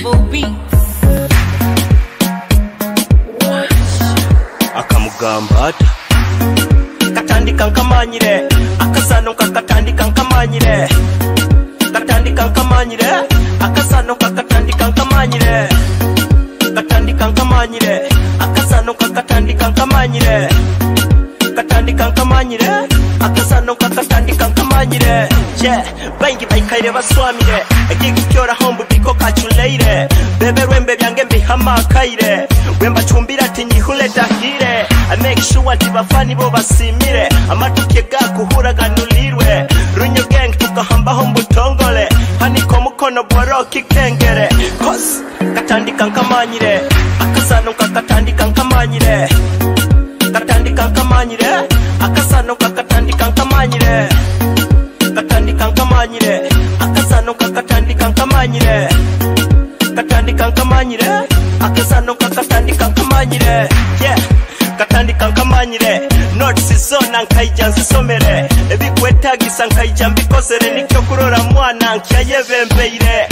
Double beats. Akamugamba ata katandika nkamanyire akasano kakatandika nkamanyire katandika nkamanyire akasano kakatandika nkamanyire katandika nkamanyire akasano kakatandika nkamanyire katandika nkamanyire akasano kakatandika nkamanyire. Yeah, baingi baikaire baswamire ekikucyoraho mbudiko kaculeire beberwembe byange mbihamakaire wembacumbira ati nyihule dahire. I make sure ati bafani bo basimire amatuke gakuhuraganulirwe runyo gang tukahambaho mbutongole haniko mukono bworoki kengere cause katandika nkamanyire akasano kakatandika nkamanyire katandika nkamanyire akasano kakatandika nkamanyire katandika nkamanyire akasano kakatandika nkamanyire katandika nkamanyire akasano kakatandika nkamanyire. Yeah, katandika nkamanyire notes zona nkaija nzisomere ebikwetagisa nkaija mbikozere nikyo kurora mwana nkyayebembeire.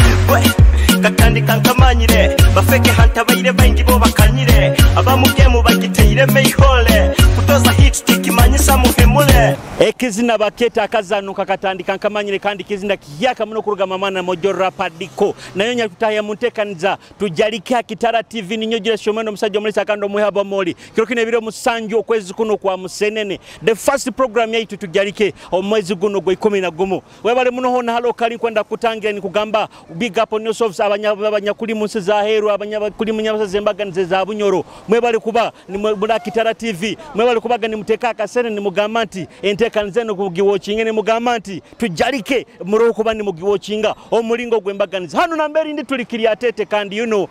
Katandika nkamanyire bafeke hantabaire baingi bo bakanyire abamugemu bagiteire meihole kutoza hit tikimanyisa muhemule. Ekizina baketa akazano kakatandika nkamanyire kandi kizina kiyaka muno kuruga mamana mojo rapadiko nayo nyakutaya muntekaniza tujalike Kitara TV ninyojira shomeno musajja omulisa kando muhaba moli kiro kino ebiro musanju okwezi kuno kwa musenene the first program yaitu tujalike omwezi guno gwa 11. Webale muno hona halo kali kwenda kutangira ni kugamba big up on yourselves abanyakuli munsi za heru abanyakuli munyabasa zembaganize za Bunyoro mwebale kuba ni mula Kitara TV mwebale kubaga ni muteka akasene ni mugamba nti enteekaniza eno kugiwatchinga ni mugamba nti tujalike muroho kuba ni mugiwatchinga omulingo gwembaganiza hano namberi ndi tuli Kiryatete kandi you know,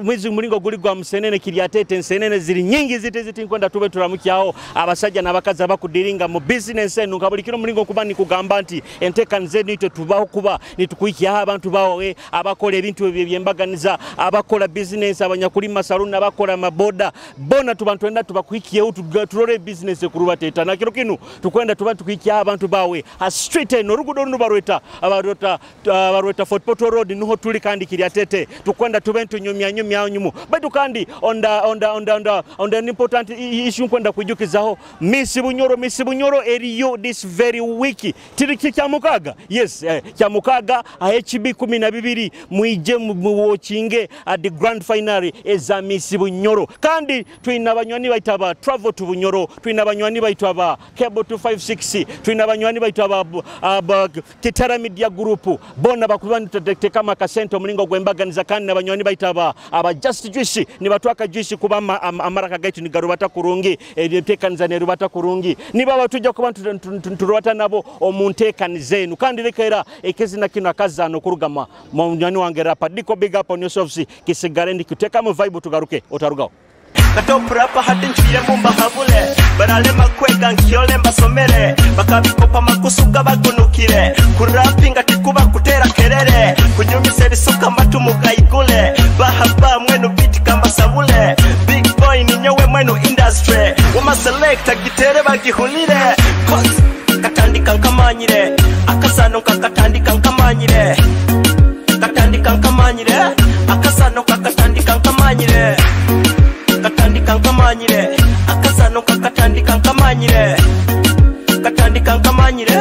mwezi mulingo guli gwa musenene Kiryatete nsenene ziri nyingi zite ziti nkwenda tube turamukyaho abasajja n'abakazi abakudiringa mu business eno nka buli kiro mulingo kuba ni kugamba nti enteekaniza eno itwe tubaho kuba nitukuikyaho abantu bawe abakola ebintu ebyo byembaganiza abakola business abanyakulima saluni abakola maboda bona tubantu enda tubakuikiyeho turore business kurubateta na kiro kinu tukwenda tuba tukuikia abantu bawe ha street eno rugudo runo barweta abarota barweta Fort Portal Road niho tuli kandi Kiryatete tukwenda tube ntunyumya nyumya nyumu baitu kandi on the important issue kwenda kujukizaho Miss Bunyoro eriyo this very week tiri kyamukaga yes kyamukaga HB 12 muije muwatchinge at the grand final eza Miss Bunyoro kandi twina banywani baitaba travel to Bunyoro twina banywani baitaba Cable 256 twina banywani baitaba Kitara Media Group bona bakuba nitutekama kasente omulingo gwembaganiza kandi nabanywani baitaba aba Just Juice ni batwaka juice kuba amaraka gaitu ni garubata kurungi enteekaniza ne rubata kurungi niba batujja kuba turubata nabo omunteekaniza enu kandi lekera ekezina kino akazano kurugama munywani wange Rapadiko big up on yourselves kisigare ndikuteka mu vibe tugaruke otarugaho. Katopurapa hati nchire mumbahabule baralema kwega nkiole mbasomere bakabikopa makusuga bagunukire kurapinga tikuba kutera kerere kunyumisa ebisuka matu mugaigule bahaba mwenu beat kambasabule big boy ninyowe mwenu industry wama selector gitere bagihulire cause katandika nkamanyire akasano kakatandika nkamanyire katandika nkamanyire akasano kakatandika nkamanyire katandika nkamanyire akasano kakatandika nkamanyire katandika nkamanyire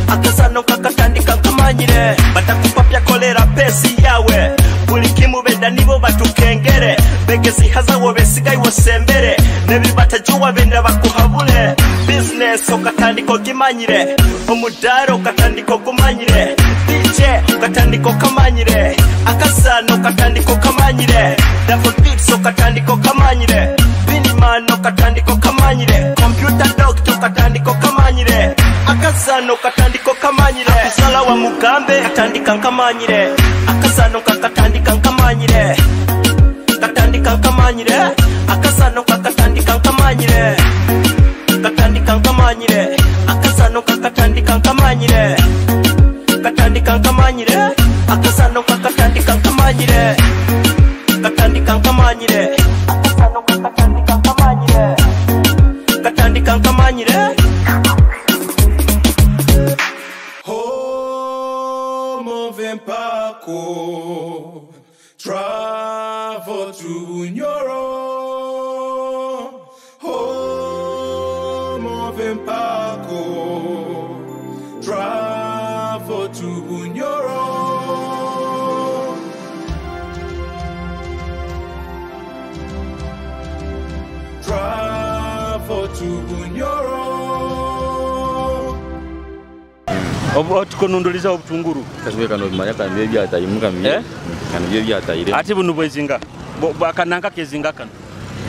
akasano kakatandika nkamanyire batakupapya kolera pesi yawe buli kimu benda nibo batukengere begezi hazawo besigaye wosembere nebibatajuwa benda bakuhabule business okatandika ogimanyire omudaro okatandika ogumanyire DJ okatandika okamanyire akasano okatandika okamanyire double beats okatandika okamanyire Biniman okatandika okamanyire computer doctor okatandika okamanyire akasano okatandika okamanyire kusala wa mugambe katandika nkamanyire akasano kakatandika nkamanyire katandika nkamanyire akasano kakatandika nkamanyire katandika nkamanyire akasano kakatandika nkamanyire katandika nkamanyire akasano kakatandika nkamanyire katandika nkamanyire akasano kakatandika nkamanyire katandika nkamanyire. Oh, mon verre. Empako. Travel to Bunyoro, home of Empako. Travel to Bunyoro. Travel to Bunyoro. Otukonundoliza obutunguru. Kasube kano bimanya kambye byatayimuka mbye. Kano bye byatayire. Ati bunu bwezinga. Akananka kezinga kano.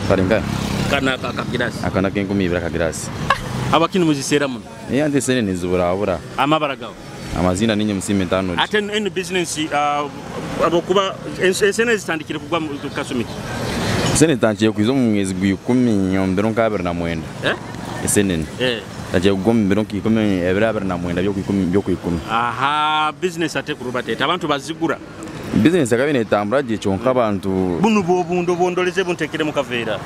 Karinga. Kana akagirasi. Akana kenkumi ibira kagirasi. Abakini muzisera muno. Eh ante sene nizubura abura. Amabara gawo. Amazina ninye musime tano. Ate eno business abokuba ensene zitandikire kugwa kasumiki. Sene tanchiye kuizo mu mwezi gwi 10 mbero 29. Eh? Esene. Eh. Taje kugoma mbero 10 ebira 29 byo 10 byo 10. Aha, business ate kurubateta abantu bazigura. Business akabine etambura je kyonka abantu bunu bobundo bondoleze buntekere mukaveera.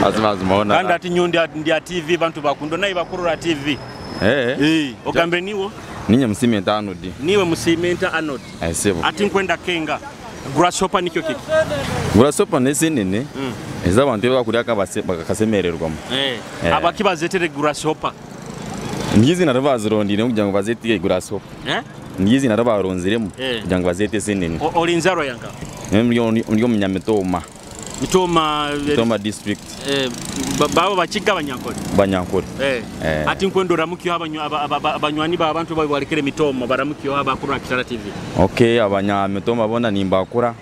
Azima azima ona. Kandi ati nyondi ndi TV bantu bakundo naye bakurura TV. Eh. Ogambe niwo? Ninye musimenta Arnold. Niwe musimenta Arnold. Sebo. Ati nkwenda kenga. Grasshopper nikyo kiki? Grasshopper nesenene. Eza abantu bakurya bakasemererwamo. Abaki bazetere grasshopper. Ngizi narabazirondire kugira ngo bazetike grasshopper. Eh? Ngizi narabaronziremo kugira ngo bazete senene. Olinzaro yanga. Ndi munyamitoma. Mitoma Mitoma district. Babo bakiga banyankole. Banyankole. Ati nkwendo ramukyo abanywani ba abantu balikere mitoma baramukyo abakuru Kitara TV. Okay, abanyamitoma bona nimbakura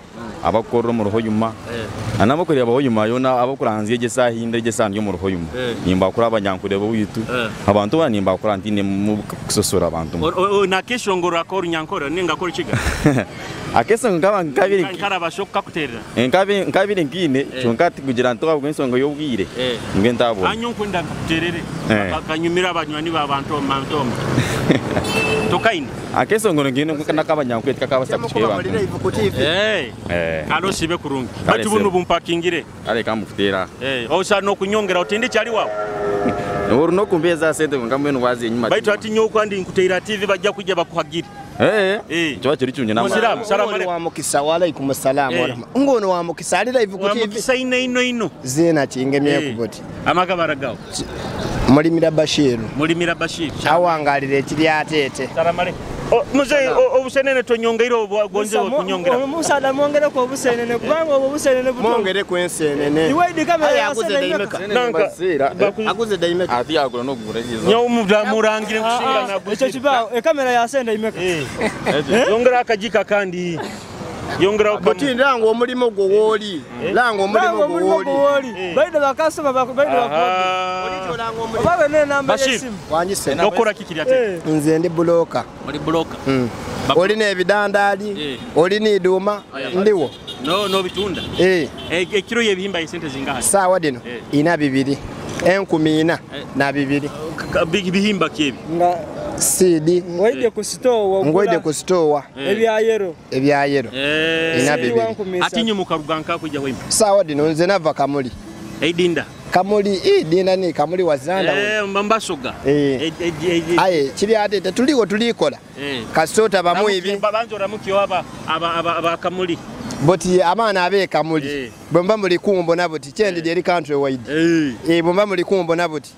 abakorro mu ruhoyuma. Anabakorera abahoyuma yona abakuranzi egesa hinde egesa ndyo mu ruhoyuma. Nimbakura abanyankole bo witu. Abantu ba nimbakura ntine mu kusosora abantu. Na keshongoro akora nyankore ninga akora kiga. Akesa ngaba nkabiri nkarabashoka kuterera. Nkabiri nkine kyonka kugira ntoka bwensonga yobwire. Nge ndabona. Anyo nkwenda kuterere. Kanyumira abanywani ba bantu mantoma. Tokaini. Akesa ngono ngine nakabanyankwe kakabasa kucheba. Kalo sibe kurungi. Batu bunu bumpakingire. Ale kamufutera. Osa no kunyongera otindi chali wawo. Oru no kumbeza sente ngamwe no wazi enyuma. Baitu ati nyoko andi nkuteira TV bajja kujja bakuhagira. Kiba kiri kyunye nama. Musiramu, salamu alaykum. Wa mukisa wa alaykum salamu wa rahma. Ngono wa mukisa ali live ku TV. Wa mukisa ino ino ino. Zena kingemye kuboti. Amagabara gawo. Mulimira Bashir. Mulimira Bashir. Awangalire kiri atete. Salamu alaykum. Mzee obusenene tonyongeire gonze okunyongera. Omusada mwongere ko obusenene kubanga obusenene buto. Mwongere ku ensenene. Iwe idi kamera aguze daimeka. Nanka aguze daimeka. Ati agura no kugura yizo. Nyo murangire kusinga na ekyo kibao e kamera ya senda imeka. Yongera akajika kandi. Yongera buti ndango omulimo gwo woli. Lango omulimo gwo woli. Baida bakasoma baida bakodi. Obawe ne namba yesimu. Wanyise. Dokora kikiri ate. Nze ndi buloka. Oli buloka. Oli ne bidandali, oli ni iduma, ndiwo. No no bitunda. Ekiro yebihimba esente zingaha. Sawa dino. Ina bibiri. 14 na 2. Bihimba kyebi. Nga CD ngoide ku store ngoide ku store ebya yero ebya yero ina bibiri atinyu mukaruganka kujja wemba sawa dino nze nava kamuli eidinda kamuli idinda ni kamuli wazanda mbasoga aye kiri ate tuliko tulikola kasota bamuibi banzo ramukyo aba aba kamuli boti abaana abe kamuli bwemba muli kumbo nabo ti chendi eri country wide bwemba muli kumbo nabo ti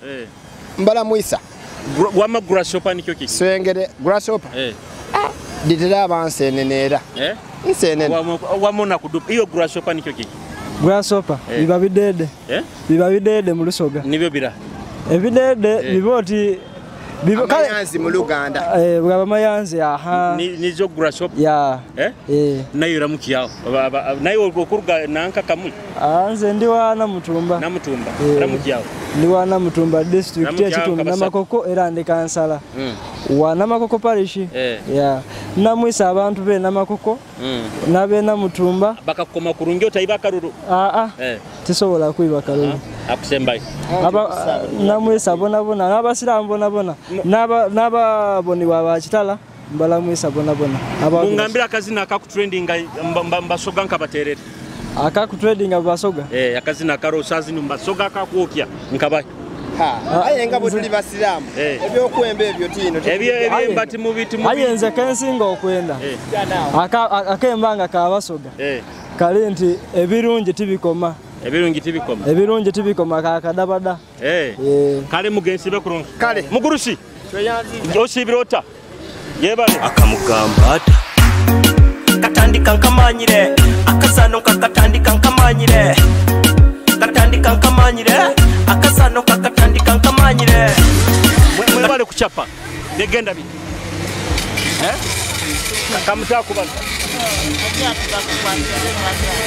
mbala muisa wama grasshopper nikyo kiki swengere grasshopper ditera abansenene era nsenene wamona kudupa iyo grasshopper nikyo kiki grasshopper biba bidede biba bidede mu lusoga nibyo bira ebidede biboti amayanzi mu Luganda bwaba mayanzi aha nizo grasshopper ya nayo ramukiyawo nayo okuruga nanka kamuli nze ndi wa Namutumba Namutumba ramukiyawo ndi wa Namutumba district ya Kitumbi Namakoko era ndi kansala wa Namakoko parish ya namwisa abantu be Namakoko nabe Namutumba bakakoma kurungi otayiba karuru tisobola kuiba karuru akusembayo aba namwisa bona bona n'abasiramu bona bona n'ababoni bwa Kitala mbala mwisa bona bona mungambira akazina akakutrendinga mbasoga nkabaterere akakutradinga basoga akazina karo sazini mbasoga akakwokya nkaba Aye nga bwe tuli basiraamu ebyokwemba ebyo tino ebyemba timubi. Aye nze kensinga okwenda akemba nga kabasoga kali nti ebirungi tibikoma. Ebirungi tibikoma. Ebirungi tibikoma kakadabada. Kale mugensibe kurungi. Kale mugurusi osibira ota yebale akamugamba ata katandika nkamanyire akazano kakatandika nkamanyire katandika nkamanyire akazano kakatandika nkamanyire. Mwebale kuchapa negenda biki kamutaka kubaza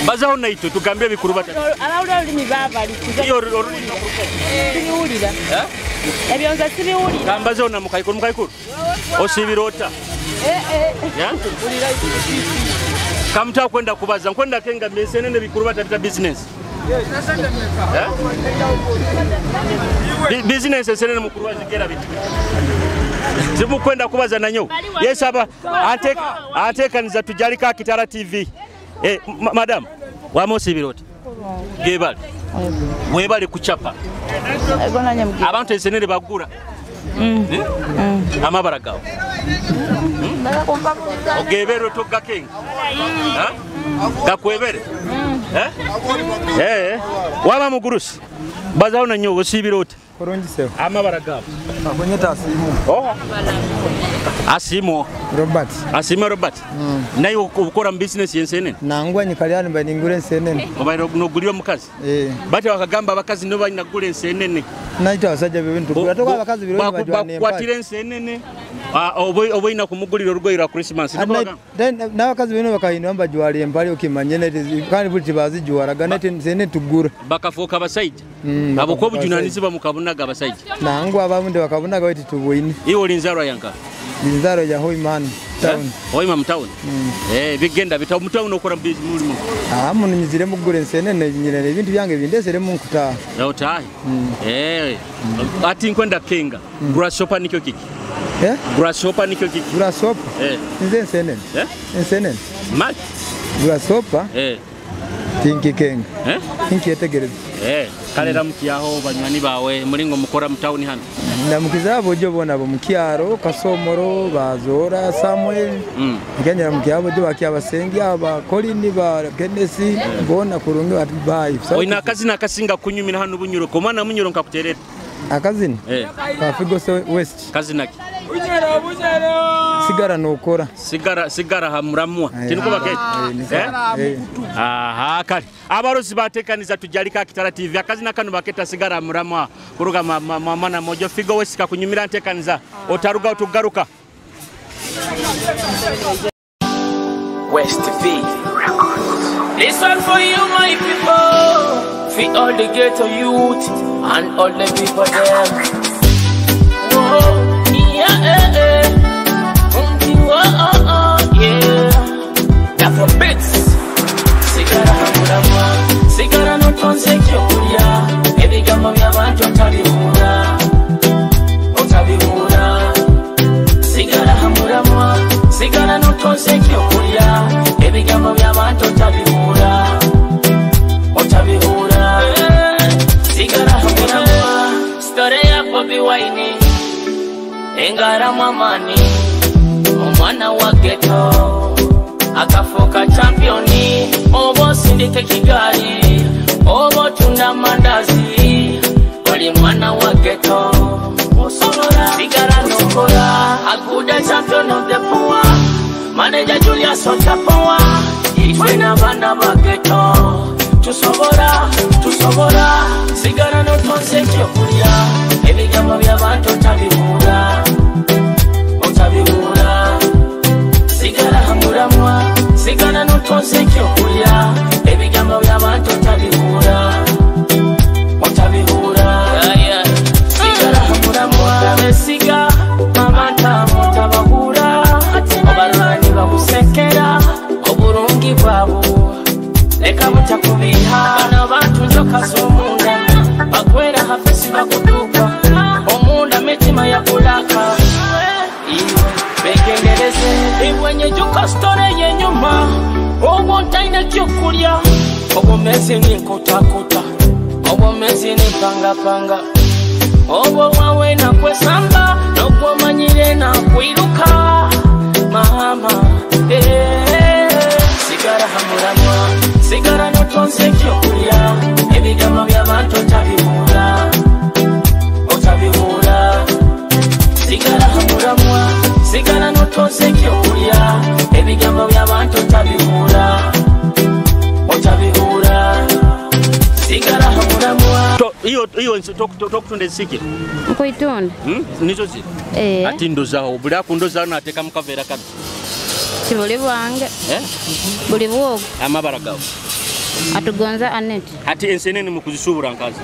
bazaho naito tugambye bikuru batatu abawulira olulimi baabali iyo olulimi sibiwulira ebyo nze sibiwulira kambazeho na mukaikuru mukaikuru osibira ota kamutaka kwenda kubaza nkwenda kenga mesenene bikuru batatu business business esenene mukuru wazigera biti zimukwenda kubaza nanyo yes aba atekaniza tujalika Kitara TV. Madam wamosibira oti gebali webali kuchapa abantu esenene bagura amabara gawo ogebere togakenga gakwebere waba mugurusi bazaho nanyo osibira oti kurungi sewo amabara gawo akunyeta asimu asimu Robert asimu Robert naye ukora business yensenene nangwa nyikalyani baningure ensenene obaire nogulira omukazi bati wakagamba abakazi no banagula ensenene naita abasajja bebintu gula toka abakazi biro bajwana bakwatira ensenene oboina kumugulira orugoye rwa Christmas n'abakazi bino bakahindwa bajwala empale okimanye kandi buli tibazijwaraga nete ensenene tugura bakafuuka abasajja abo ko bujunanizibwa mukabunaga abasajja nangwa abamundi bakabunaga bati tubuine iwe oli nzarwa yanka nzaro ya Hoima town. Hoima town. Bigenda bita mu town okora mulimu. Munyizire mugure ensenene nyirene ebintu byange bindesere mu nkuta. Otahe. Ati nkwenda kenga. Grasshopper nikyo kiki? Grasshopper nikyo kiki? Grasshopper. Nze ensenene. Ensenene. Mat. Grasshopper. Tinki kenga. Tinki yetegereza. Kalera mukiyaho banywani bawe mulingo mukora mu town hano. Ndamukiza bojo bona bo mukyaro Kasomoro bazora Samuel nkenyera mukyabo jo bakyabasengi aba Colin ba Kennesi bona kurungi bati bye. Oina akazina akasinga kunyumira hano bunyuro ko mwana munyuro nkakuterera. Akazina? Kafigo West. Kazina ki? Sigara nokora. Sigara hamuramwa. Kinuko bakete. Aha kale. Abarozi batekaniza tujalika Kitara TV akazina kano baketa sigara muramwa kuruga mama na mojo Figo West kakunyumira ntekaniza otaruga otugaruka. West V Records. This one for you my people, for all the ghetto youth and all the people them. Whoa, yeah, eh. Oh, oh, yeah. That for bits. Sigara hamuramwa, sigara notonze kyokulya, ebigambo by'abantu otabihura, otabihura. Sigara hamuramwa, sigara notonze kyokulya, ebigambo by'abantu otabihura, otabihura. Sigara hamuramwa, story ya Bobi Wine, engaramu amani, omwana wa ghetto. Akafuuka championi oba osindika ekigaali oba otunda amandazi oli mwana wa ghetto osobola sigala nokola aguda champion of the poor manager Julius Otapowa itwina abaana ba ghetto tusobola tusobola sigala notonze ekyokulya ebigambo by'abantu otabibuula otabibuula sigala hamuramwa sigala notonze ekyokulya ebigambo by'abantu otabibuula otabibuula sigala hamuramwa besiga abantu abo otababuula obalwana ne bakusekera obulungi bwabo leka butakubiha bano abantu njoka z'omunda bakwera hafesi bakuduka omunda mitima yakulaka iwe begendereze ibwenyejuka sitore yenyuma obwo ntalina kyokulya obwomezi ninkotakota obwomezi nimpangapanga Obo wawe nakwesamba nokwomanyire nakwiruka mama sigara hamuramwa sigara notonse ekyokulya ebigambo by'abantu otabibuula otabibuula sigara hamuramwa sigara notonse ekyokulya ebigambo by'abantu otabibuula otabibuula sigara hamuramwa. Hiyo hiyo tokutunda ensike nkuitunda nizo ziri ati ndozaho buli akundozaho nateka mukavera kano tibuli bwange buli bwogo amabara gawe atugonza Anet ati ensenene mukuzisubura nkazi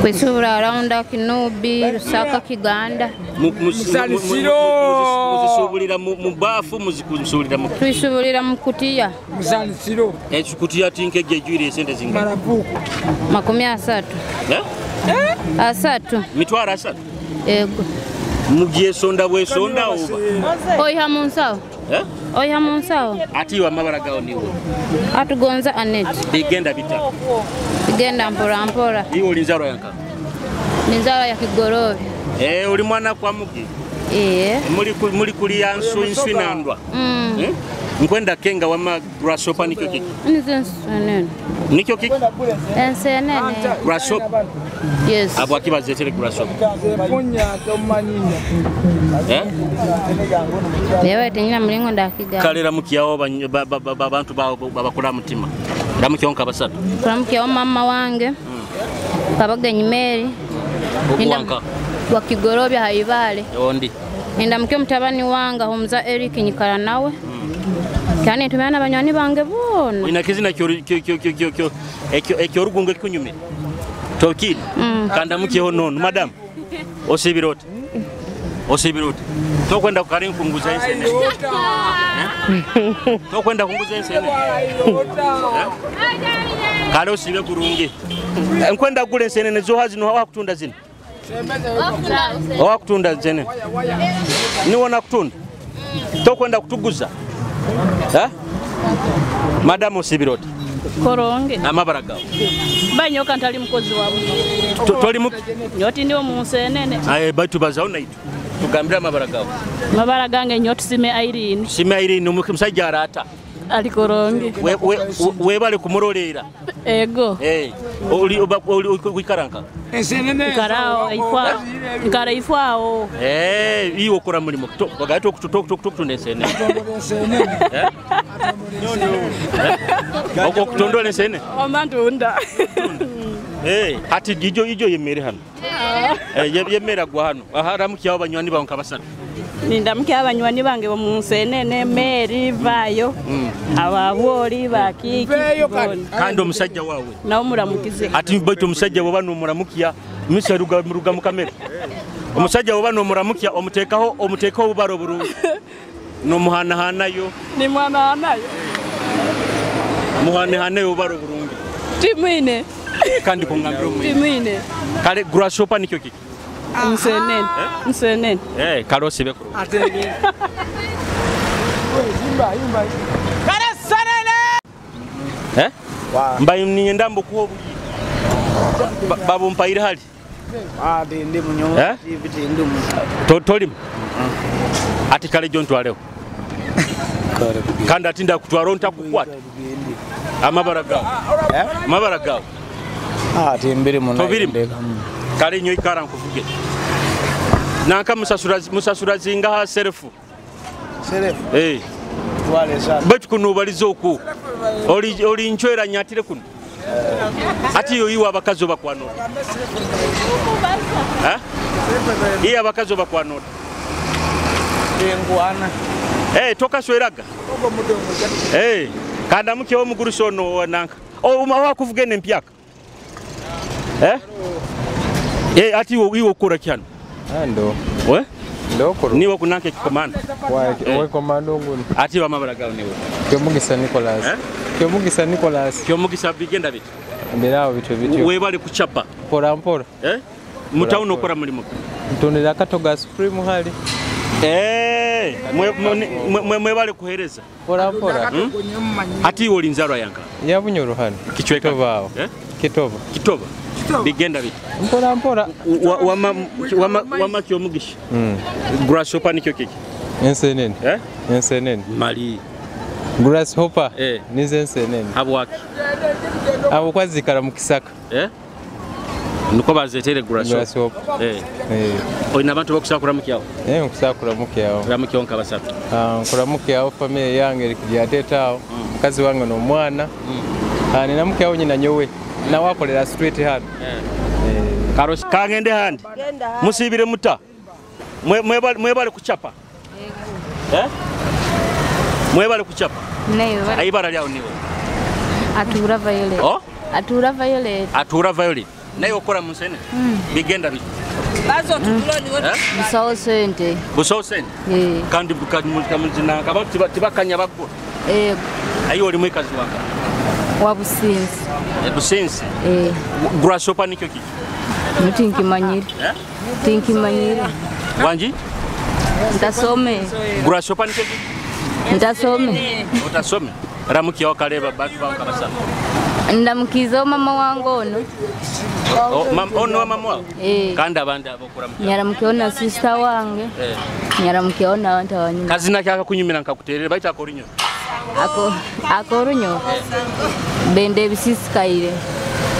kwisubura around Kinubi Lusaka Kiganda muzisubulira mu bafu muzisubulira mu tuisubulira mu kutiya musanisiro ekikutiya tinkeje ejwire esente zingana 30 asatu mitwaro asatu ego mugyesonda bwesonda oba oiha munsawo oiha munsawo ati iwe amabara gawo niwe atugonza Anet bigenda bita bigenda mpora mpora. Iwe oli nzaro yanka ni nzaro ya Kigorobe oli mwana kwa mugi muri kulia nswi nandwa nkwenda kenga wama grasshopper nikyo kiki nizo nsenene nikyo kiki ensenene grasshopper. Yes abo akibazetere grasshopper punya tomanyinya yewe tinyina mulingo ndakiga kalera mukiyawo abantu bawo babakula mutima ramukyo basatu kuramukyawo mama wange kabagenyi Mary okuwanka wa Kigorobya haibale ondi ninda mutabani wange Humza Eric nyikara nawe cyane tumana abanywani bange bona ina kizina kyo kyo kyo kyo ekyo orugungo ekunyumira tokini kanda mukiho nono madam osibirote osibirote tokwenda kukari nkunguza ensene tokwenda kunguza ensene kale osibe kurungi nkwenda gule ensene zoha zino hawa kutunda zino hawa kutunda zene niwona kutunda tokwenda kutuguza madamu osibirote koronge amabara gawe banyoka ntali mukozi wa buno toli mu nyoti ndiwo mu nsenene aye batu bazawo naitu tugambira amabara gawe mabara gange nyoti sime Irene sime Irene omusajja arata ali koronge webale kumurolera ego oli wikaranka ensenene nkarao ifwa nkara ifwao iwo okora mulimo bagaito okutunda ensenene okutondola ensene omantunda ati ijo yemere hano yemera gwa hano aha ramukyawo banywani bawe nkabasatu nindamukia abanywani bange bo munsenene Mary vayo ababwoli bakiki kandi omusajja wawe nawo muramukize ati baitu omusajja bwoba nomuramukia misa ruga mu kamera omusajja bwoba nomuramukia omutekaho obubaro burungi nomuhanahanayo ni mwanahanayo muhanahanayo obubaro burungi timwine kandi kungambira omwine timwine kale grasshopper nikyo kiki nsenene nsenene kale osibe kurungi kale sanene mbaye ninyenda mbukuwa obuyi babumpaire hali ndi munyo tolimu ati kale jo ntwaleho kandi ati ndakutwara ntakukwata amabara gawe amabara gawe tobirimu kale nyo ikara nkuvuge nanka musasura zingaha serefu baitu kunubaliza oku oli nchwera nyatire kuno ati yo iwe abakazi obakwanota iye abakazi obakwanota tokasweraga kanda mukyewo omugurusi ono nanka owakuvuga eno empyaka ati iwe okukora ki hano ndo we ndokuru niwe kunanka ekikomando we komando nguno ati bamabara gawe niwe Kyomugisa Nicholas Kyomugisa Nicholas Kyomugisa bigenda biti mberawo bityo bityo webale kuchapa mpora mpora mutawuni okora mulimo ntundira akato ga Supreme hali mwebale kuhereza mpora mpora ati iwe oli nzarwa yanka ya Bunyoro hano kichweka tobaawo Kitoba. Kitoba. Bigenda biti. Mpora mpora. Wama Kyomugisha. Grasshopper nikyo kiki? Ensenene. Eh? Ensenene. Mali. Grasshopper. Nize ensenene. Habwaki? Abo kwazikara mu kisaka. Eh? Niko bazetere grasshopper. Olina abantu bokusakura mukyawo? Nkusakura mukyawo. Ramukyawo nkabasatu. Nkura mukyawo family yange eri kujateta awo. Mukazi wange n'omwana. Nina mukyawo nyina nyowe. Nawakolera straight hano. Karosi kangende handi. Musibire muta. Mwebale kuchapa. Mwebale kuchapa. Nayo. Aibara lyawo niwe. Atura Violet. Oh? Atura Violet. Atura Violet. Naye okora mu nsene? Bigenda biki? Bazo tutuloni we. Busawo sente. Busawo sente? Kandi bukamuzina abantu tibakanya bakura. Ayo oli mwikazi wanga. Wa Businsi. Businsi? Grasshopper nikyo kiki? Ntinkimanyire. Tinkimanyire. Wanji? Ntasome. Grasshopper nikyo kiki? Ntasome. Utasome? Ramukia wakaleba bantu bakabasa. Ndamukiza mama wange ono. Ono wa mama wawe? Kandi abandi abokuramukia. Nyaramukiona sister wange. Nyaramukiona abantu abanyuma. Kazina kyaka kunyumira nkakuterere baita akorinyo. Akorunyo. Bende bisisikaire.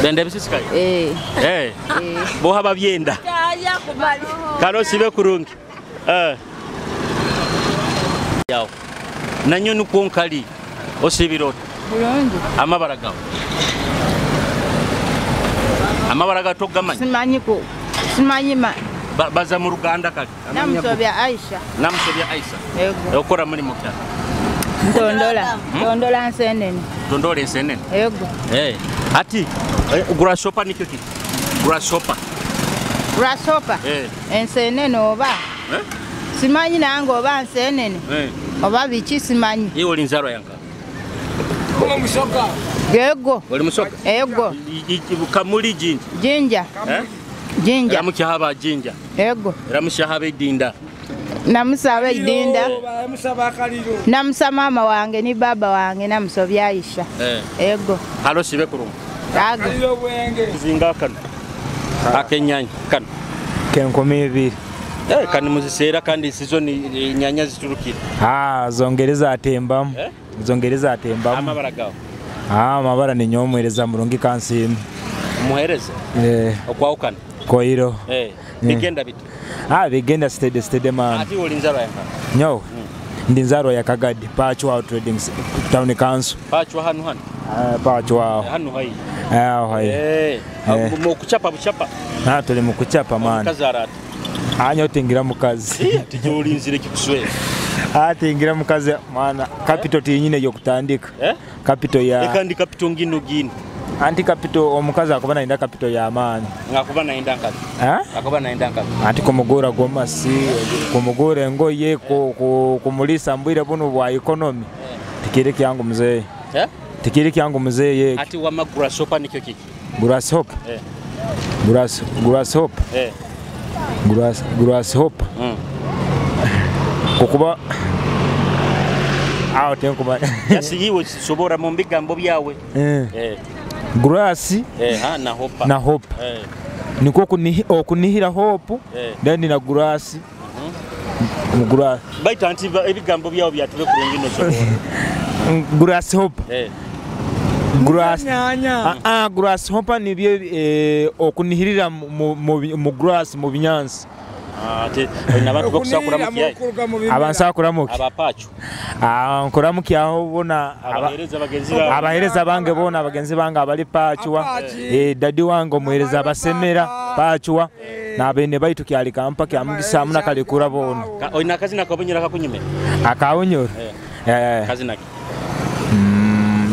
Bende bisisikaire? Boha babyenda. Kano sibe kurungi. Yawo. Nanyo nuko nkali osibirota. Bulungi. Amabara gawe. Amabara gato gamanyi. Simanyi ko. Simanyi ma. Baza mu Ruganda kali. Namusobya Aisha. Namusobya Aisha. Yego. Okora muri mukya. Ntondola. Ntondola nsenene. Ntondola nsenene. Yego. Ati grasshopper nikyo kiki? Grasshopper. Grasshopper. Ensenene oba. Simanyi nange oba nsenene. Oba biki simanyi. Iwe oli nzarwa yanka. Yego. Oli musoka? Yego. Kamuli jinja. Jinja. Jinja. Ramukyahaba jinja. Yego. Ramushahaba idinda. Namusaba idinda. Namusa mama wange ni baba wange namusobya Aisha. Yego. Halo sibe kurungu. Ago. Zinga kano. Akenyanya kano. Kenkumi ebiri. Kandi muziseera kandi season nyanya ziturukira. Zongereza atembamu. Zongereza atembamu. Amabara gawo. Amabara ni nyomwereza mulungi kansimu. Muhereza? Okwawukana. Koiro. Bigenda biti. Bigenda steady steady man. Ati oli nzarwa yanka. Nyo. Ndi nzarwa ya Kagadi, Pachwa Trading Town Council. Pachwa hanu hanu. Pachwa. Hanu hai. Hai. Mu kuchapa buchapa. Tuli mu kuchapa man. Kazara. Anyo tingira mukazi. Tijolinzire kikuswera. Tingira mukazi mwana capital tinyine yo kutandika. Capital ya Ekandi capital ngino gino. Anti capital omukazi akuba nainda capital ya maani. Ngakuba nainda nkazi. Akuba nainda nkazi. Anti kumugura gomasi, kumugura engoye, kumulisa mbwire buno bwa economy. Tikiri kyangu mzee. Tikiri kyangu mzee ye. Ati wama grasshopper nikyo kiki? Grasshopper. Grasshopper. Grasshopper. Kukuba awo tenkuba. Yasiyiwe sobora mu bigambo byawe. Grass na hopper. Na hopper. Niko okunihira hope then na grass. Mu grass. Baita anti ebigambo byawe byatube kurungi no sobora. Grass hopper. Grass. Grass hopper nibyo okunihirira mu grass mu binyansi. Ate nabantu bokusakura mukiyayi. Abansakura muki. Abapachu. Nkora mukiyaho bona abahereza bagenzi bawe. Abahereza bange bona abagenzi bange abali pachwa. Dadi wange omuhereza abasemera pachwa. Nabene baitu kyali kampa kya mugisa muna kalikura bona. Oyina akazina kabunyura kakunyumira. Akawunyura. Kazina ki?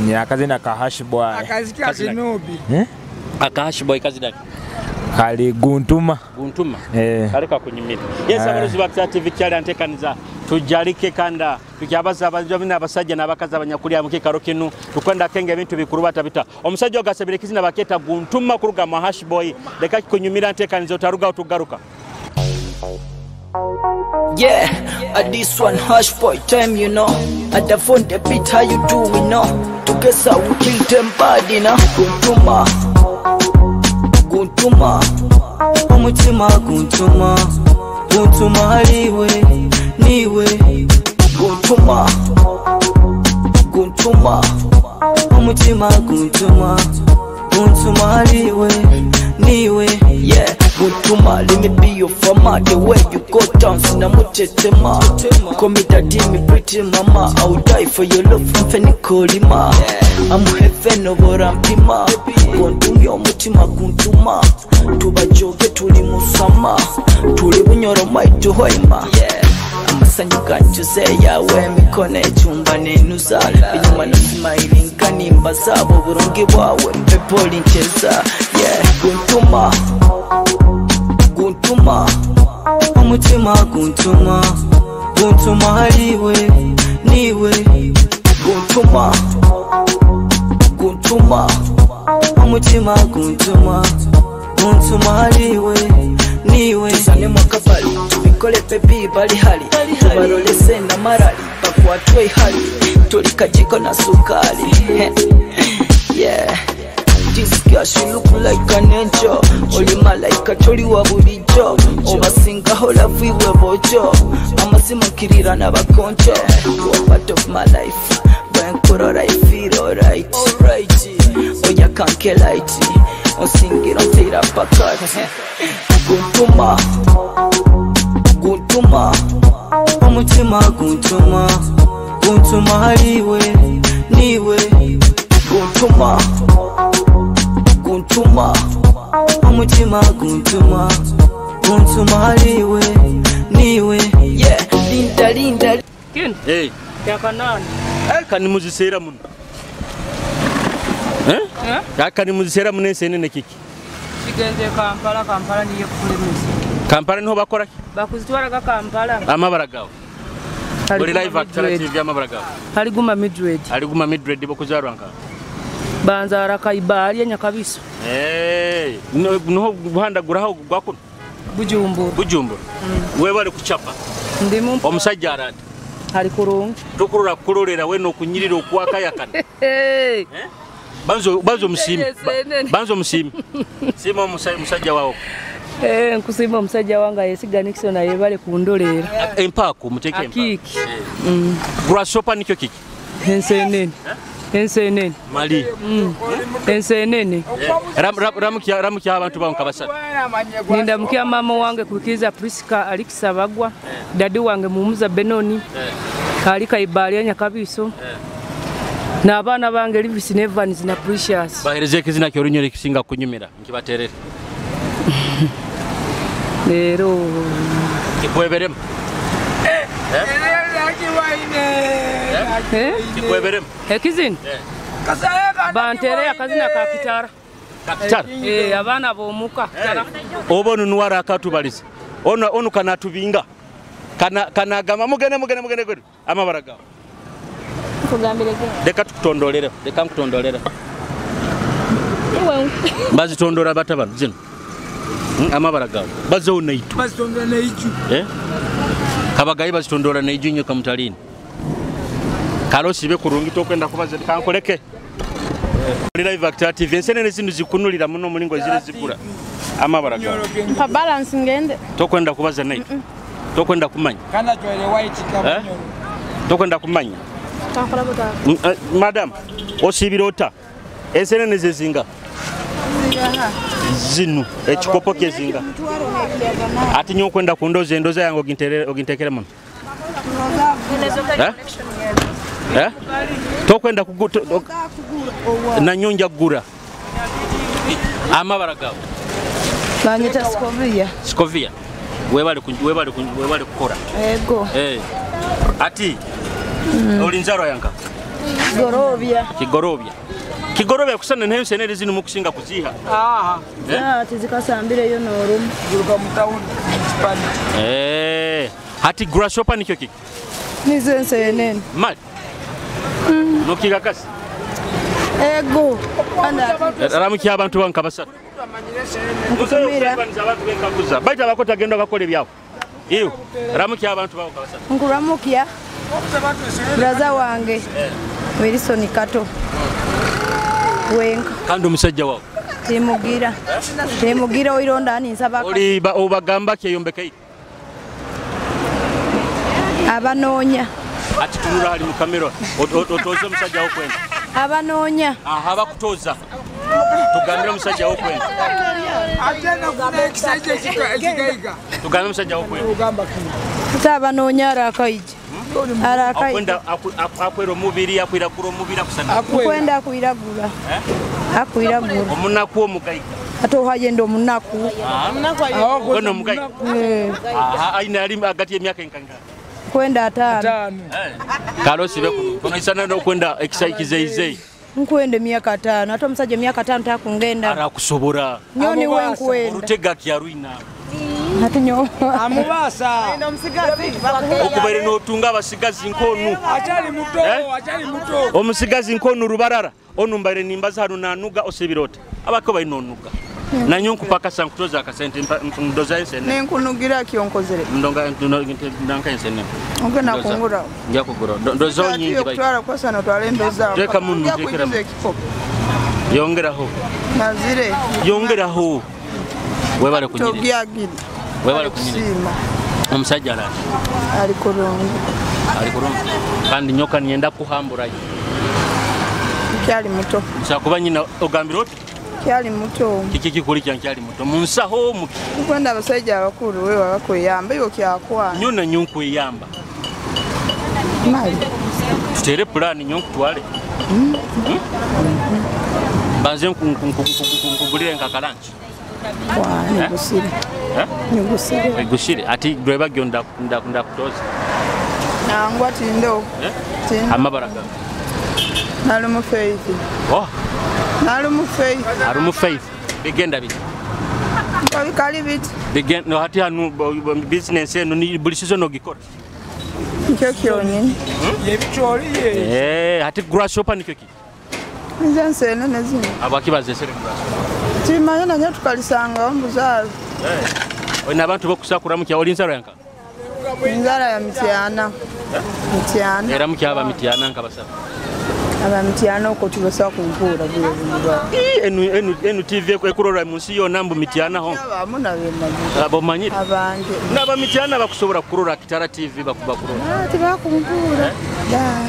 Ni akazina ka hash boy. Akazina kinubi. Aka hash boy kazina ki? Kali guntuma. Guntuma. Kaleka kunyumira. Yes, abaruzi ba TV kyali antekaniza tujalike kanda tukyabaza abajamina abasajja n'abakazi abanyakulya mu kikaro kinu tukwenda kenge ebintu bikuru batabita. Omusajja ogasabire kizina baketa guntuma kuruga mu hash boy leka kikunyumira ntekaniza otaruga otugaruka. Yeah, at this one hash boy time you know. At the phone the beat how you do we know. Together we kill them bad you know. Guntuma. Guntuma omutima guntuma guntuma haliwe niwe guntuma guntuma omutima guntuma guntuma haliwe niwe yeah guntuma. Let me be your farmer, the way you go down sinamutetema. Call me daddy, me pretty mama, I will die for your love mfenikolima. I'm heaven obora mpima gontumye omutima guntuma tubajoge tuli musama tuli bunyoro maitu hoima. Amasanyu ganjuze yawe emikono ecumba nenuza enyuma nosimayiringa nimba zabo burungi bwawe mpepoli ncheza. Yeah guntuma guntuma omutima guntuma guntuma haliwe niwe guntuma guntuma omutima guntuma guntuma haliwe niwe. Tuzane mwakabali tubikole pepi bali hali tubarolese na marali bakwatwe hali tuli kajiko na sukali. Yeah this girl, she look like an angel. Oli malaika toli wa bulijjo obasingaho love iwe bojo amazima nkirira n'abakonjo. You are part of my life bwenkurora I feel alright. Oya kanke light onsingira ntera pakati. Guntuma guntuma omutima guntuma guntuma haliwe niwe guntuma guntuma omutima guntuma guntuma haliwe niwe. Yeah linda linda kino hey yakanani kanimuzisera muno eh yakanimuzisera muno ensenene kiki kigenze Kampala. Kampala niye kulemesa. Kampala niho bakora ki? Bakuzitwaraga Kampala. Amabara gawe buri live actor TV amabara gawe Aliguma Midred. Aliguma Midred bokuzarwa nka banzara Kaibali Nyakabiso. Eh niho guhandaguraho gwakuno Bujumbura. Bujumbura. Wewe bari kuchapa ndimu omusajja arandi ali kurungi tukurura kurorera we no kunyirira okwakayakana. Eh banzo musimi banzo musimi sima omusajja wawo. Eh nkusima omusajja wanga yesiga Nixon ayebale kundolera empako muteke empako akiki. Grasshopper nikyo kiki ensenene ensenene mali ensenene. Ramukya abantu bawo nkabasatu. Ninda mukya mama wange kukiza Priska Alexa Bagwa dadi wange Mumuza Benoni Kalika Ibali Nyakabiso n'abaana bange Livis Nevans na Precious. Bahereze kizina kyorunyore kisinga kunyumira nkibaterere lero kikweberemu kikweberemu ekizina bantere akazina ka kitara. Kakitara abaana bomuka obono nuwara akatubaliza ono ono kanatubinga kana gama mugene mugene mugene gwe amabara gawe kugambirege leka tukutondolera leka nkutondolera bazitondora batabano zino amabara gawe bazo naitu bazitondora naiju kabagayi bazitondora naiju nyo kamutalini kalosi be kurungi tokwenda kubaza kankoleke live actor TV ensenene zinu zikunulira muno mulingo zile zikura amabara gawe mpa balance ngende tokwenda kubaza naitu tokwenda kumanya kana jwele white kabanyoro tokwenda kumanya madam osibirota ensenene zezinga zinu ekikopo kezinga ati nyo kwenda kundoza endoza yange ogintekere muno tokwenda na nyonja gura amabara gawe banyita Skovia. Skovia webale webale kukora ego ati olinzaro yanka Kigorobya. Kigorobya. Kigorobya kusana nayo senere zinu mukusinga kuziha. Aha. Ah tizikasambire yo norumu. Guruka mu town. Hati grasshopper nikyo kiki? Nizo ensenene. Mali. Nokiga kasi. Ego. Ramuki abantu banka basatu. Nkutumira. Baita bakota genda bakole byawo. Iyo. Ramuki abantu banka basatu. Nkuramukia. Braza wange. Wilson Kato. Wenka. Kandi omusajja wawe. Timugira. Timugira oironda ninsaba. Oli obagamba kyeyombeka iti. Abanoonya. Ati tunula hali mu kamera otoze omusajja wokwenda. Abanoonya. Aha bakutoza. Tugambire omusajja wokwenda. Atena kuna ekisajja ekigaiga. Tugambire omusajja wokwenda. Ugamba kino. Abanoonya arakaija. Arakaija. Akwenda akwera omubiri akwiragura omubiri akusana. Akwenda akwiragura. Akwiragura. Omunaku omugaiga. Ate ohayenda omunaku. Ono omugaiga. Aha aina ali agati emyaka enkanga. Kwenda 5. Kalosi beku. Konoisana n'okwenda ekisaikizeize. Nkwenda emyaka 5. Ate omusajja emyaka 5 takungenda. Arakusobora. Nyoni we nkwenda. Orutega kyaruina. Ate nyo. Amubasa. Okubaire n'otunga abasigazi nkonu. Achali muto, achali muto. Omusigazi nkonu rubarara. Onu mbaire nimbaza hano nanuga osebirota. Abako bali nonuga. Nanyo nkupakasa nkutoza akasente ndoza ensene. Nenkunugira kyonkozere. Ndonga ndanka ensene. Ogenda kungura. Nja kugura. Ndoza nyingi bai. Kutwara kwasa notwala ndoza. Teka munu tekera. Yongeraho. Nazire. Yongeraho. Webale kunyiri. Tobyagiri. Webale kunyiri. Omusajja ala. Ali kurungi. Ali kurungi. Kandi nyoka nienda kuhambura. Kyali muto. Nsakuba nyina ogambira oti? Kyali muto. Kiki kikuli kyali muto. Munsaho muki. Kwenda abasajja abakulu wewe bakweyamba ibo kyakwana. Nyona nyonkuyamba. Mali. Tutere plan nyonkutwale. Banze nkugulire nkakalanchi. Wa nyugusire. Nyugusire. Nyugusire ati driver gyo nda kutoza. Nangwa tindo. Tindo. Amabaraka. Nalumu Faith. Oh. Nalumu Faith. Nalumu Faith. Bigenda biti. Bikali biti. Bigenda no hati hanu business eno ni buli season ogikora. Nikyo kyonyini. Yebichori ye. Hati grasshopper nikyo ki? Nze nsene nezino. Abakibaze sere grasshopper. Timanya nanye tukalisanga ombuzaalo. Oyina abantu bokusakura mu kyawoli nsaro yanka. Nzara ya Mityana. Mityana. Era mukyaba Mityana nkabasaba. Aba Mityana okwo tubasa kumpuura bwe bwa. Enu TV ekurora mu nsi yonna mbu Mityana ho. Abamu nabemanyire. Abo manyire. Abange. Naba Mityana bakusobola kurora Kitara TV bakuba kurora. Ah tibakumpuura. Da.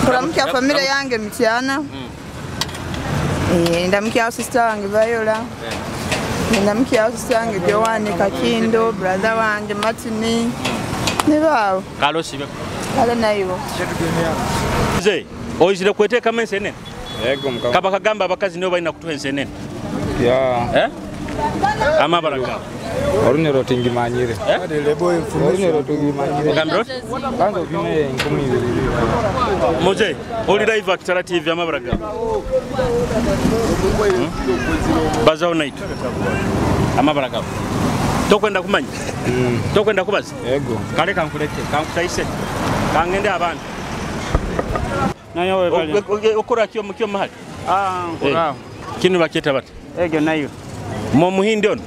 Ndamukya family yange Mityana. Ndamukya sister wange Viola. Ndamukya sister wange Joanne Kakindo, brother wange Martini. Nibaawo. Kalosi be. Kale nayo. Nze oizire kweteka mense nene. Yego mukama. Kaba kagamba abakazi nibo balina kutuha ensenene. Ya. Ama baraka. Orunyoro tingimanyire. Orunyoro tingimanyire. Ogambira oti? Banza opime 2000. Moze, oli live Kitara TV ama baraka. Bazaho night. Ama baraka. Tokwenda kumanya? Tokwenda kubaza? Yego. Kale kankuleke, kankutaise. Kangende abantu. Nayo webale. Okora kyo mukyo mahali? Ah, nkora. Kinu baketa bati? Egyo nayo. Mo muhindi ono?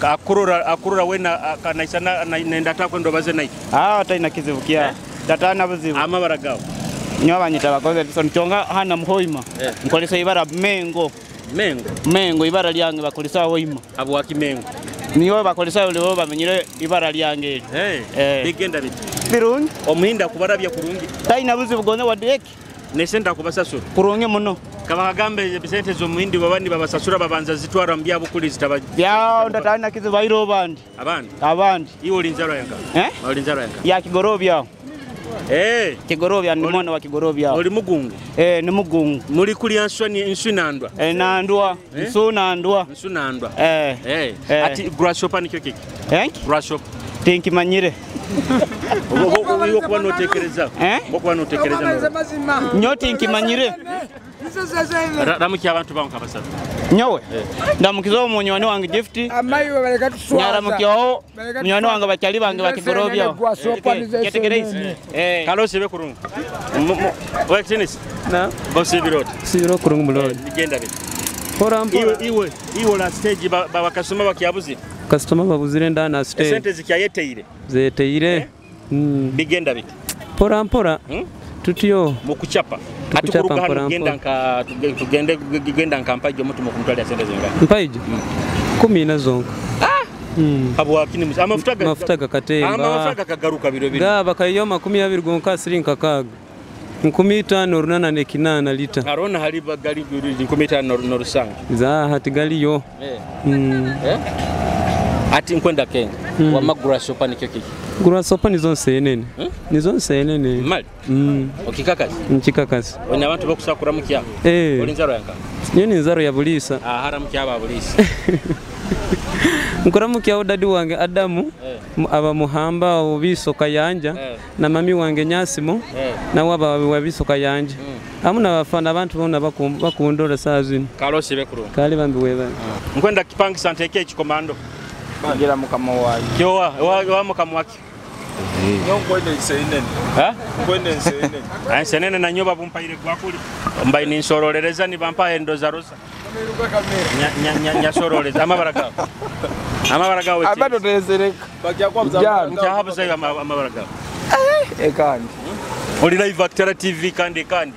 Akurora wena kanaisana nenda takwenda baze nayo. Ah, taina kizibu kia. Tatana buzibu. Amabara gawo. Nyo abanyita bakoze Edison kyonga hana muhoima. Nkolesa ibara Mengo. Mengo. Mengo ibara lyange bakolesa hoima. Abo wakimengo. Niyo bakolesa leo bamenyire ibara lyange. Bigenda biti. Birungi. Omuhinda kubarabya kurungi. Taina buzibu gone wadeki. Nesenda kubasasura. Kurungi muno. Kaba kagambe sente z'omuhindi babandi babasasura babanza zitwara mu byabukuli zitaba. Ya ndatana kizibu bairo bandi. Abandi. Abandi. Iwe olinzaro yanka. Olinzaro yanka. Ya Kigorobya. Kigorobya ni mwana wa Kigorobya. Oli mugungu. Ni mugungu. Muri kuli answa ni nsunandwa. Nandwa. Nsunandwa. Nsunandwa. Ati grasshopper nikyo kiki? Grasshopper. Tinkimanyire. Okuba notekereza. Okuba notekereza. Nyoti nkimanyire. Ramuki abantu bangu kabasatu. Nyowe. Ndamukiza omunywani wange Gift. Amayiwe baleka tuswaza. Nyaramukiaho munywani wange bakyali bange bakigorobya. Kalosi be kurungu. Wekitinisi. Na. Bosi biroti. Sibiro kurungu mulori. Bigenda bite. Pora mpora. Iwe iwe la stage bakasoma bakyabuze. Customer babuzire ndana stage. Esente zikyayeteire. Zeteire. Bigenda bite. Pora mpora. Tutyo. Mukuchapa. Ati Tukuchapa kuruga hano mpora kugenda mpora. nka tugende kugenda nka mpaija omutumo kumutwalira sente zingana. Mpaija 14 zonka. Habwaki ni amafuta ga Mafuta gakatemba. Amafuta gakagaruka biro biro. Gaba kaiyo 20 gonka sirinka kaga. 5808 lita. Arona hari bagali 15 n'orusango. Za hati galiyo. Ati nkwenda Kenya. Wama grasshopper nikyo kiki. Grasshopper nizo nsenene. Nizo nsenene. Mali. Okikakazi. Nkikakazi. Oyina abantu bokusakura mukya. Oli nzaro yanka. Niyo ni nzaro ya bulisa. Ahara mukya aba bulisa. Nkora mukya dadi wange Adamu aba muhamba obiso kayanja na mami wange Nyasimo nawe aba wabiso kayanja. Amu nabafana abantu bona bakundora saa zino. Kalose bekuru. Kale bambi webale. Nkwenda kipangisa nteke ekikomando. Ngira mukama wayo. Kyowa wa mukama wake. Nkwenda nsenene. Ha? Nkwenda nsenene. Nsenene na nyoba bumpaire gwakuli. Mbai ninsorolereza ni bampa endoza rosa. Nyasoroleza amabara gawe. Amabara gawe. Abato tezereka. Nkyahabuza amabara gawe. Ekandi. Oli live Actara TV kandi kandi.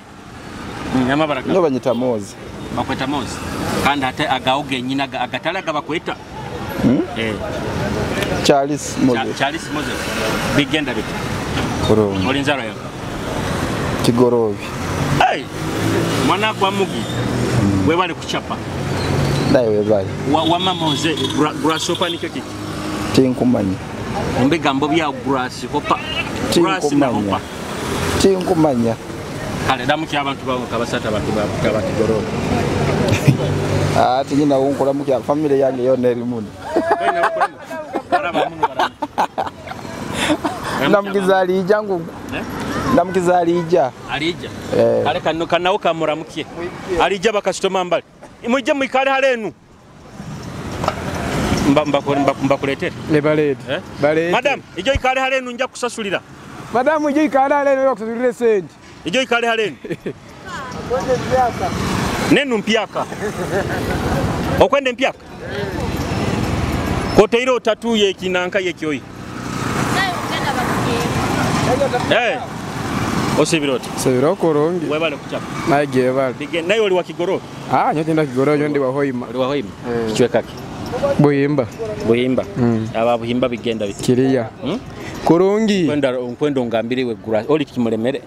Amabara gawe. Nobanyita Mozi. Bakweta Mozi. Kandi ate agawo genyina agatala gabakweta. Charles Moses. Charles Moses. Bigenda bita. Kurungi. Oli nzaro yako. Kigorobi. Hey! Mwana kwa mugi. Webale kuchapa. Naye webale. Wama Moses grasshopper nikyo kiki? Tinkumanya. Ombigambo bya grasshopper. Grass na hopper. Tinkumanya. Kale damuki abantu bawo kabasata abantu ba Kigorobi. Ati nyina wonkola mukya family yange yonna eri muno. Ndamukiza alija ngugu. Ndamukiza alija. Alija. Kale kano kanawo kamuramukie. Alija bakasitoma mbali. Mujje mwikale halenu. Mbakuletere. Ne balete. Balete. Madam, ijo ikale halenu nja kusasulira. Madam, ijo ikale halenu bakusasulire sente. Ijo ikale halenu. Nenu mpyaka. Okwende mpyaka. Koteiro otatuye kinanka yekyoyi. Osibiroti. Sibiro kurungi. Webale kuchapa. Naye bale. Naye oli wa Kigoro? Nyote nda Kigoro nyo ndi wa Hoima. Oli wa Hoima? Kichweka ki? Buhimba. Buhimba. Aba Buhimba bigenda biti. Kiriya. Kurungi. Kwenda nkwenda ongambiriwe grass oli kimulemere.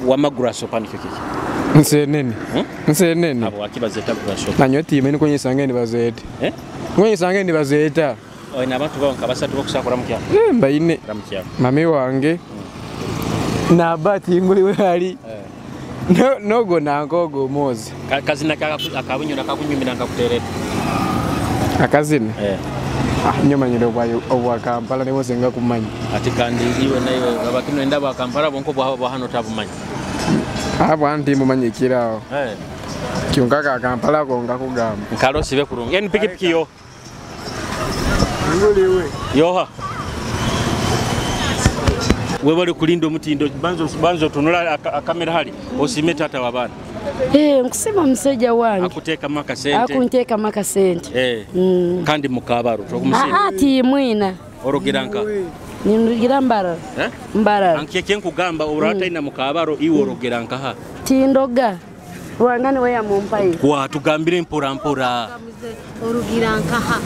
Wama grasshopper nikyo kiki. Nsenene. Nsenene. Abo akibazeta grasshopper. Nanyo time niko nyisange ndibazete. Nko ndibazeta. Oyina abantu bawo nkabasatu bokusakura mukya. Mbaine. Ramukya. Mami wange. Na bati nguli wali. No nogo nangogo mozi. Kazina akabunyura kakunyumira nkakuterera. Akazina? Nyomanyire obwa Kampala niwo senga kumanya. Ati kandi iwe naiwe abakino ndaba Kampala bonko bwa hano tabumanyi. Abo ndi mumanyikirawo. Kyonka ka Kampala konga kugamba. Nkalosi bekurungi. En pikipiki yo. Nguliwe. Yoha. Webale kulinda omutindo banzo tunula akamera hali osime tata wabana. Nkusima musajja wange. Akuteeka maka sente. Akunteeka maka sente. Kandi mukabaro tokumusima. Ati mwina. Orogira nka. Nirugira mbarara. Mbarara. Ankye nkugamba orata ina mukabaro iwe orogira nka ha. Tindoga. Rwangani we yamumpaye. Kwa tugambire mpora mpora. Orugira nkaha.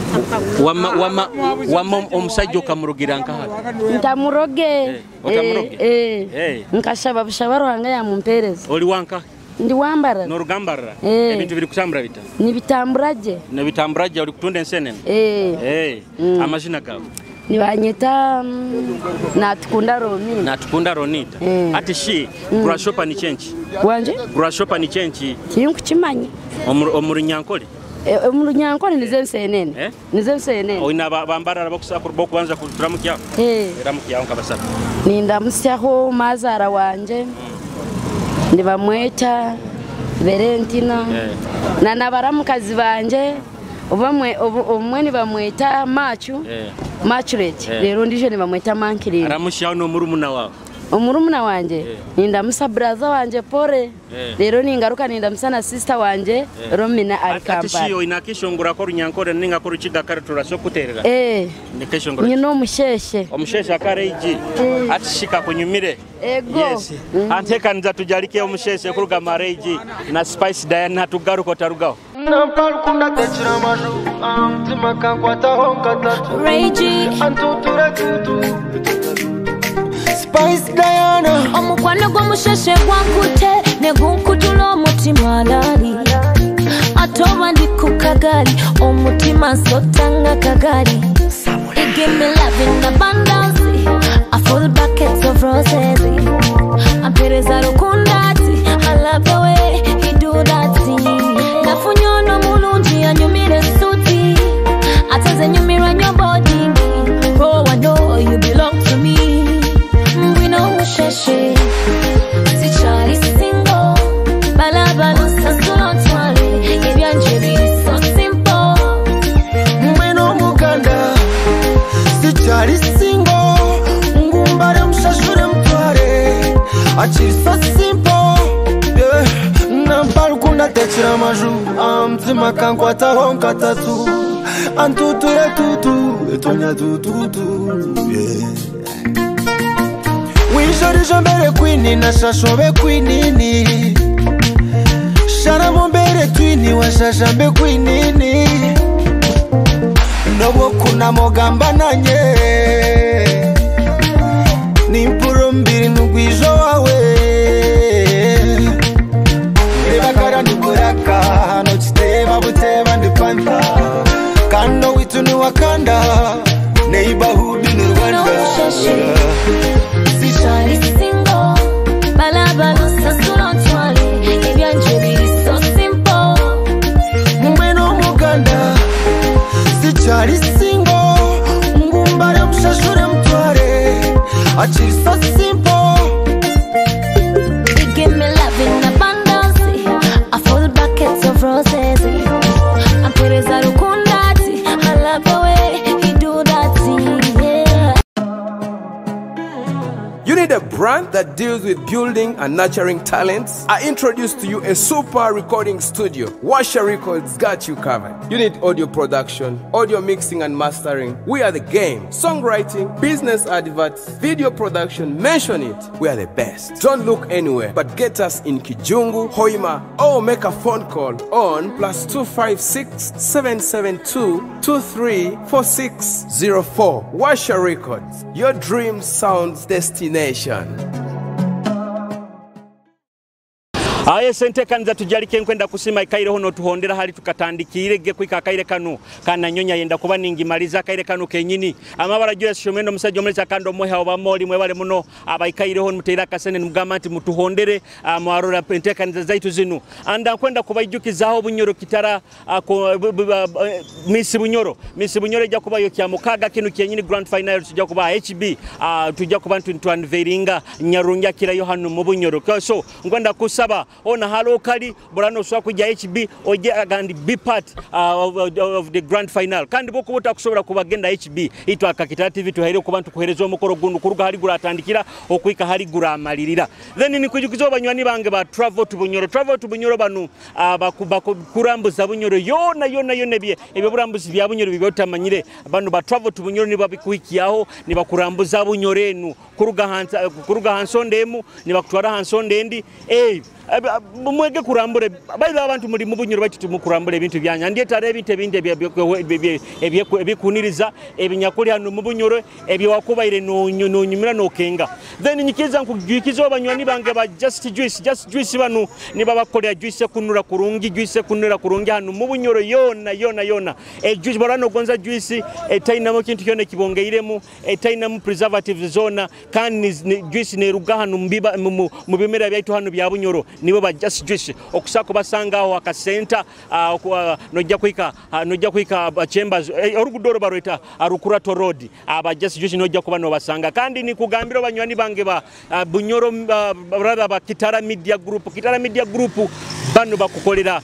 Wama omusajja okamurugira nkaha. Ntamuroge. Otamuroge. Nkashaba bushaba Rwanga yamumpereza. Oli wanka? Ndi wambarara. Norugambarara. Ebintu biri kutambura bita. Nibitamburaje. Nibitamburaje oli kutunda ensenene. Amazina gawe. Nibanyeta Natukunda Romita. Natukunda Ronita. Ati shi grasshopper ni chenchi. Wanje? Grasshopper ni chenchi. Tinkukimanyi. Omurunyankole. Omurunyankole nize nsenene. Nize nsenene. Oyina bambarara bakusakura bokubanza kuturamukia. Ramukia nkabasaba. Nindamusyaho mazara wanje. Ndibamweta Valentina. Na nabaramukazi banje obamwe omwe nibamweta Machu. Machuret. Rero ndije nibamweta Mankirindi. Aramusyaho no murumuna wawe. Omurumuna wanje nindamusa brother wanje Pore. Rero ningaruka nindamusa na sister wanje Romina ari Ati Kampala. shiyo inakishongora ko runyankore ninga ko rukiga kare turasokuterera. Nikishongora. Nyina omusheshe. Omusheshe akareiji. Ati shika kunyumire. Ego. Yes. Antekaniza tujalike omusheshe kuruga mareiji na Spice Diana tugaruko tarugaho. Nampalukunda tekira amaju omutima kankwataho nkatatu antuture tutu Spice Diana Omukwano gw'omusheshe gwankute ne gunkutula omutima alaali ate oba ndi ku kagaali omutima nsotanga kagaali. He give me love in abundance, a full bucket of roses. Ampereza rukundati, I love the way he do that thing. Nafunye ono mulungi anyumira esuti ate nze nyumirwa nnyo boarding. Oh, I know you belong to me. Ngwino musheshe sikyali single balabala nsasula ntwale ebyanje biri so simple. Mweno muganda sikyali single ngumbare mushashure mutware akiri so simple yeah. Nampalukunda tekira amaju omutima kankwataho nkatatu antuture tutu etonya tututu yeah. Wijorijo mbere kwini na shashobe kwinini sharamo mbere twini washasha mbe kwinini nobwo kunamugamba nanye nimpuro mbiri nugwijo wawe rebakara ndikuraka nokiteba buteba ndipanta kando witu ni wakanda neighborhood ni Rwanda. Sikyali single balabala nsasula ntwale ebyanje biri so simple. Mweno muganda sikyali single ngumbare mushashure mutware akiri so simple. He give me love in abundance, a full bucket of roses. Ampereza rukundati, I love the way he do that thing, yeah. You need a brand that deals with building and nurturing talents? I introduce to you a super recording studio. Washa Records got you covered. You need audio production, audio mixing and mastering. We are the game. Songwriting, business adverts, video production, mention it. We are the best. Don't look anywhere, but get us in Kijungu, Hoima, or make a phone call on +256 772 234604. Washa Records, your dream sounds destination. Aye sente kanza tujalike nkwenda kusima ikaireho notuhondera hali tukatandikire ge kwika akaire kanu kana nyonya yenda kuba ningimaliza akaire kanu kenyini amabara jwe shomendo musajja omulesa kando mweha obamoli mwebale muno abaikaireho muteira kasene mugamba nti mutuhondere mwarora enteekaniza zaitu zinu anda nkwenda kubaijukizaho Bunyoro Kitara Miss Bunyoro ejja kubayo kya mukaga kinu kyenyini grand final tujja kuba HB tujja kuba ntwanveringa Nyarungi kirayo hano mu Bunyoro. So nkwenda kusaba ona halo kali burano swa kujja HB oje agandi be part of the grand final kandi boko butakusobola kubagenda HB itwa Kakitara TV tuhaire ku bantu kuhereza omukoro gundu kuruga hali gura atandikira okwika hali gura amalirira. Then nikujukiza banywani bange ba travel to Bunyoro banu bakurambuza Bunyoro yona yona yona ebyo burambuzi bya Bunyoro byotamanyire banu ba travel to Bunyoro nibabikuikiaho nibakurambuza Bunyoro enu kuruga hansonde emu nibakutwara hansonde endi mwege kurambure bayiba abantu muri mu Bunyoro bati tumukurambure ebintu byanya ndiye tare ebintu ebindi ebikuniriza ebinyakuli hano mu Bunyoro ebyawakubaire nonyumira nokenga. Then nyikiza nkujukiza abanywani bange ba Just Juice banu nibabakolera juice kunura kurungi juice kunura kurungi hano mu Bunyoro yona yona yona juice barano gonza juice etainamo kintu kyone kibongeiremu etainamo preservatives zona kandi juice neruga hano mbiba mu bimera byaitu hano bya Bunyoro nibo ba Just Juice okusako basanga aho akasenta nojja kuika chambers orugudoro barweta Arukurato Road aba Just Juice nojja kuba no basanga. Kandi nikugambira banywani bange ba Bunyoro brother ba Kitara Media Group Bano bakukolera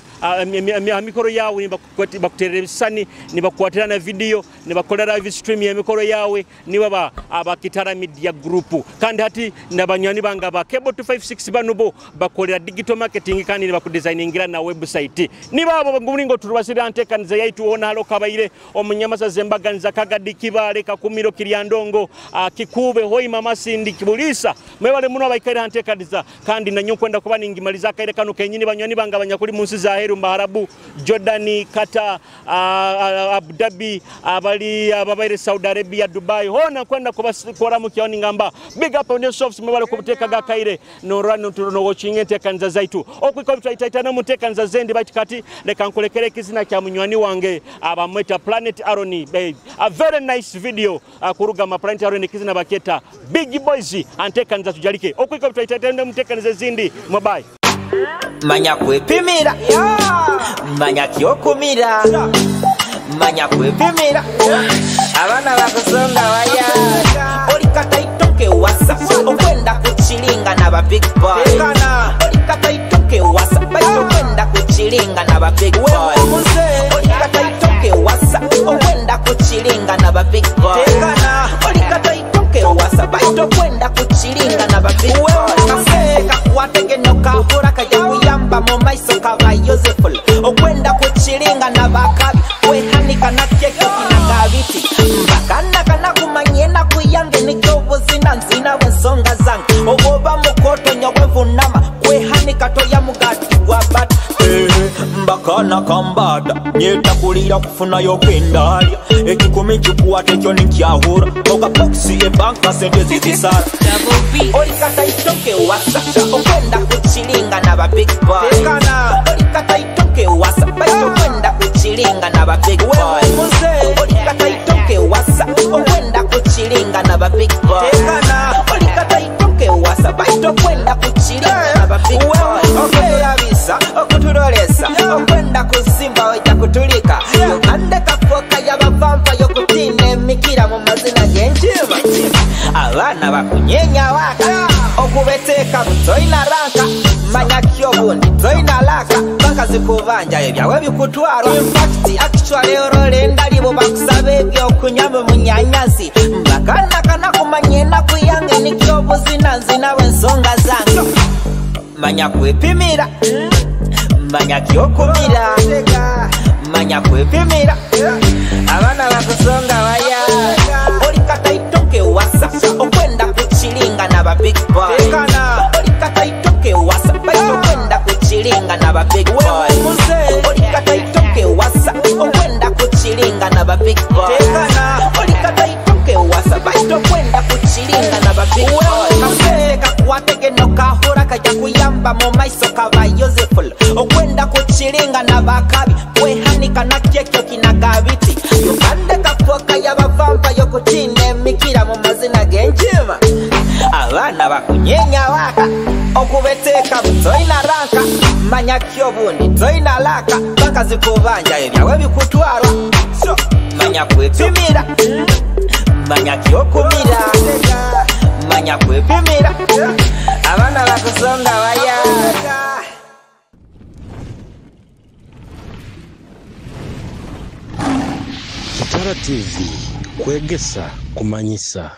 mikoro yawe, nibakuterera ebisani, nibakukwatira na video, nibakolera live stream ya mikoro yawe, niba aba Kitara Media Group. Kandi hati nabanywani banga ba Cable 256 bano bo bakolera digital marketing kandi nibakudesigningira na website. Niba abo ngulingo turubasira ntekaniza yaitu ona halo kabaire omunyamasa zembaganiza Kagadi Kibale Kakumiro Kiryandongo Kikube Hoima Masindi Kibulisa mwebale muno abaikaira ntekaniza kandi nanyo kwenda kuba ningimaliza kaire kano kenyini banywani banga banyakuli munsi za heru Mbaharabu Jordani Qatar Abu Dhabi abali ababaire Saudi Arabia Dubai hona kwenda kubakora mu kyoni ngamba big up on yourselves mwebale kubuteka gakaire no run no watching ntekaniza zaitu okwiko bitwaitaitana mu ntekaniza zendi baitikati leka nkulekere kizina kya munywani wange abamweta Planet Aroni babe a very nice video kuruga ma Planet Aroni kizina baketa Big Boys antekaniza tujalike okwiko bitwaitaitana mu ntekaniza zindi mwabai. Manya kwepimira, manya kyokumira, manya kwepimira. Abana bakusonga waya olikata itoke wasa okwenda kuchilinga naba big boy. Olikata itoke wasa okwenda kuchilinga naba big boy. Olikata itoke wasa okwenda kuchilinga naba big boy. Olikata itoke wasa okwenda kuchilinga naba big boy. Wategenoka hura kajya kuyamba mu maiso kaba Yoseful okwenda kuchilinga nabakabi wehanika na keke kinagabiti mbakana kana kumanyena kuyange nikobuzina nzina wensonga zange oboba mukoto nyowe vunama kwehanika toya mugati gwa bat mbakana kambada nyetakulira kufunayo kwendalya ekikumi kikuwata ekyo nikyahura oga boxi ebanka sente zizisara olikata itoke wasa okwenda kuchilinga naba big boy. Olikata itoke wasa okwenda kuchilinga naba big boy. Olikata itoke wasa okwenda kuchilinga naba big boy. Olikata itoke wasa okwenda kuchilinga naba big boy. Okutulabisa okutulolesa okwenda kuzimba ojja kutulika Uganda kafoka y'abavampa yokutina emikira mu mazina g'enjiba abaana bakunyenya waka okubeteeka toyina ranka manya kyobundi toyina laka bakazi kubanja ebyawe bikutwarwa infact actually ololenda libo bakusaba ebyokunywa mu munyanyazi mbakanakana kumanya enaku yange nikyobuzina nzina bw'ensonga zange manya kwepimira manya kyokumira manya kwepimira abaana bakusonga waya olikata itoke wasa okwenda kuchilinga naba big boy. Olikata itoke wasa okwenda kuchilinga naba big boy. Olikata itoke wasa okwenda kuchilinga naba big boy. Olikata itoke wasa okwenda kuchilinga naba big boy. Kaseka kuwategenoka hura kajya kuyamba mu maiso kaba Yoseful okwenda kuchilinga nabakabi kwehanika na kyekyo kinagabiti Uganda kafoka y'abavampa yokutina emikira mu mazina g'enjima abaana bakunyenya waka okubeteeka toyina ranka manya kyobundi toyina laka bakazi kubanja ebyawe bikutwarwa manya kwepimira manya kyokumira manya kwepimira abaana bakusonga waya. Kitara TV kwegesa kumanyisa.